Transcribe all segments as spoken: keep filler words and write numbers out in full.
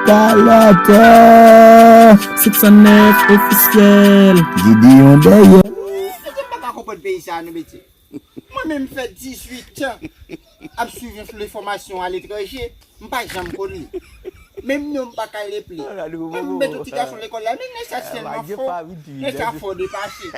Kalòt, six cent neuf ofisyèl. Gideon dèyè. Mesye, m pa ka konprann peyi sa a, non, mesye. Mwen menm, m fè dizuit an ap swiv yon lefòmasyon aletranje, m pa janm konn li. Menm non m pa ka reple. Menm m met yon ti gason lekòl la, men nèg sa tèlman fò. Nèg sa fò depase. M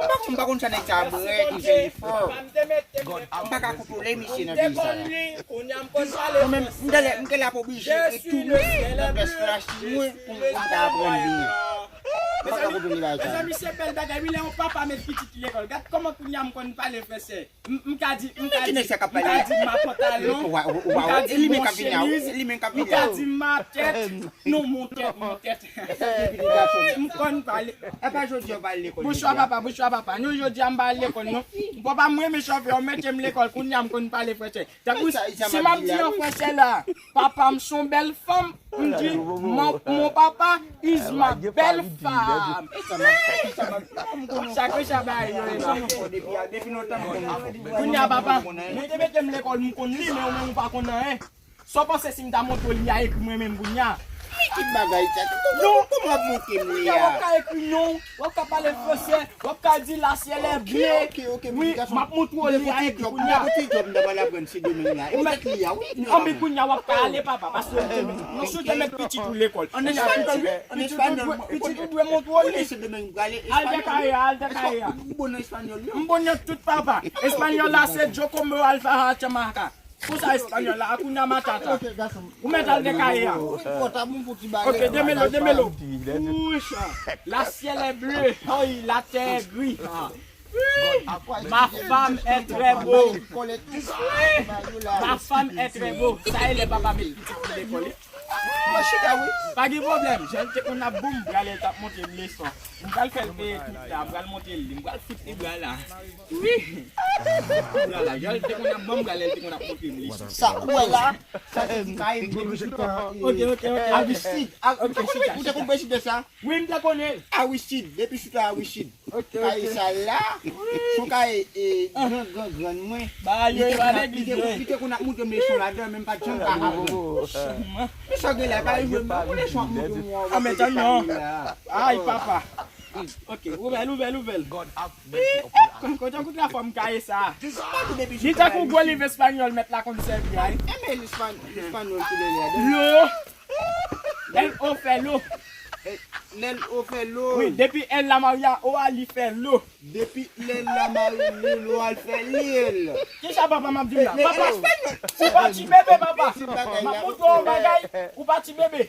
pa konn, m pa konn sa nèg sa ap rèk, ki fè li fò. M pa ka kontwole misye nan peyi sa la. Mwen menm, m genlè, m genlè ap oblije retounen nan klas mwen pou m, pou m ka aprann byen. M pa ka kontwole bagay sa. Mezanmi, se bèl bagay wi, lè yon papa met pitit li lekòl. Gad kòman kounye a m konn pale fransè. M, m ka di, m ka di, m ka di ma pantalon, m ka di mon chemiz, m ka di ma tèt, non, mon tèt, mon tèt. M konn pale. Epa jodi a w pa al lekòl jodi a? Bonswa papa, bonswa papa. Non, jodi a m pa al lekòl non. Papa, m renmen chòfe, w mete m lekòl, kounye a m konn pale fransè. Tankou si m ap di an fransè la, papa m se yon bèl fanm, m di, mon, mon papa is my belle femme. Chak sa bay yo e la. Kounye a papa, nou te mete m lekòl, m konn li, men ou menm ou pa konn anyen. Sa w panse si m ta montre w li a, ekri mwen menm kounye a? Men ki bagay sa? Kòman, kòman w ap montre m li a? Kounye a w ap ka ekri non w, w ap ka pale fransè, w ap ka di la syèl è ble. Ok, ok, ok. Wi, m ap montre w li a, ekri kounye a. Anben kounye a w ap ka ale papa, paske ou te met pitit ou lekòl. An espanyòl, wi. Pitit ou dwe montre w li. Al de kare a, al de kare a. M bon nan tout papa. Espanyòl la se Giacomo Alfaja Chamaca. Konsa espanyòl la, Hakuna Matata. Ou mèt al de kare a. Ok, demelo, demelo. Pucha, la syèl è ble, oy, la tè è gri. Ma femme est très beau. Ma femme est très beau. Sa e lè papa met pitit li lekòl. Mwen chita wi. Pa gen pwoblèm. Jan l te konn ap bon, m prale l t ap montre m leson. M pral fè l peye tout la, m pral montre l li, m pral fout li bra la. Wi. Bra la, jan l te konn ap bon, m prale l te konn ap montre m leson. Sa ou wè la, sa se ti kay depi chita. Ok, ok, ok. Aristide. Ou te konn prezide sa? Wi, m te konnen. Aristide, depi chita Aristide. Kay sa la, se yon kay gran, gran, grann mwen. Li te konn ap montre m leson ladan, men m pa t janm ka aprann. Men sa w gen la, kay jwe m nan, ou leson ap montre m. Anben tann non. Ay, papa. Ok, ouvè l, ouvè l, ouvè l. Kote w koute la fòm kay sa? Li tankou gwo liv espanyòl mèt la konn sèvi a. Enben, espanyòl ki lè ladan. Lo. Lè l o fè lo. Lè l o fè lo. Wi, depi L la mari a o a, li fè lo. Depi L la mari li, lo a, l fè lil. Kisa papa m ap di w la? Papa, ou pa ti bebe, papa. M ap montre w yon bagay, ou pa ti bebe.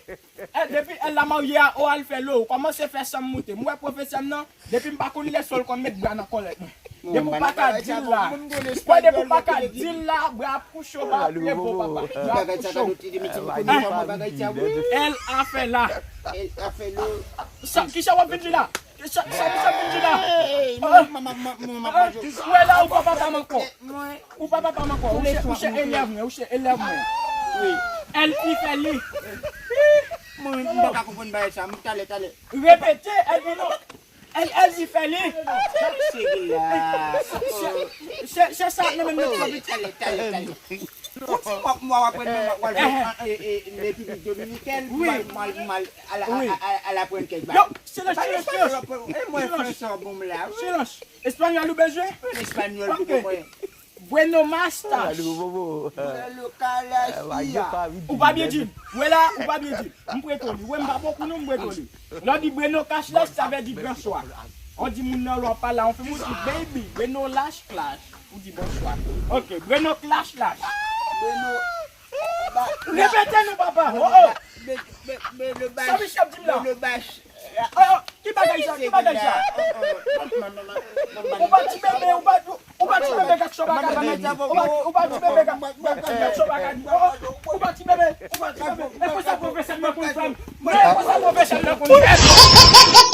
Depi L la marye a o a, l fè lo. Ou kòmanse fè san m moute. M wè pwofesè m nan, depi m pa konn leson, l konn met bra nan kòlèt mwen. Depi w pa ka di l la. Kwè depi w pa ka di l la, bra ap kouche w, bra ap leve w, papa. Bra ap kouche w. L a fè la. Sa, kisa w ap vin di la? Kisa, kisa, kisa w vin di la? Ou wè la, ou pa papa m ankò. Ou pa papa m ankò. Ou se, ou se elèv mwen, ou se elèv mwen. L i fè li. Mwen, m pa ka konprann bagay sa. Talè, talè. Repete, L i non. L, L i fè li. Se, se, se sa nan menm nan. Talè, talè, talè. Ou ti mwa, mwa w aprann nan, w al fè Repiblik Dominikèn, m al, m al, m al, al, al, al aprann kèk bagay. Yo, silans, silans, silans. E mwen fè sa bon la. Silans. Espanyòl ou bezwen? Espanyòl pou mwen. Bueno mastas. Bueno kalasia. Ou pa byen di l. Wè la, ou pa byen di l. M prete w li. Wè m pa bokou non, m prete w li. Lè w di bueno kashlas, sa vle di bonswa. Ou di moun nan lè w ap pale a yon fi, ou di baby, bueno lash clash. Ou di bonswa. Ok, bueno clash lash. Bueno. Repete non, papa. Oh, oh. Sa misye ap di m la? Oh, oh. Ki bagay sa? Ki bagay sa? Ou pa ti bebe, ou pa, ou pa ti bebe, gad sa w pa ka di. Ou pa, ou pa ti bebe, gad, gad, gad sa w pa ka di. Oh, oh. Ou pa ti bebe, ou pa ti bebe. E konsa pwofesè m nan konn fè m. E konsa pwofesè m nan konn fè m.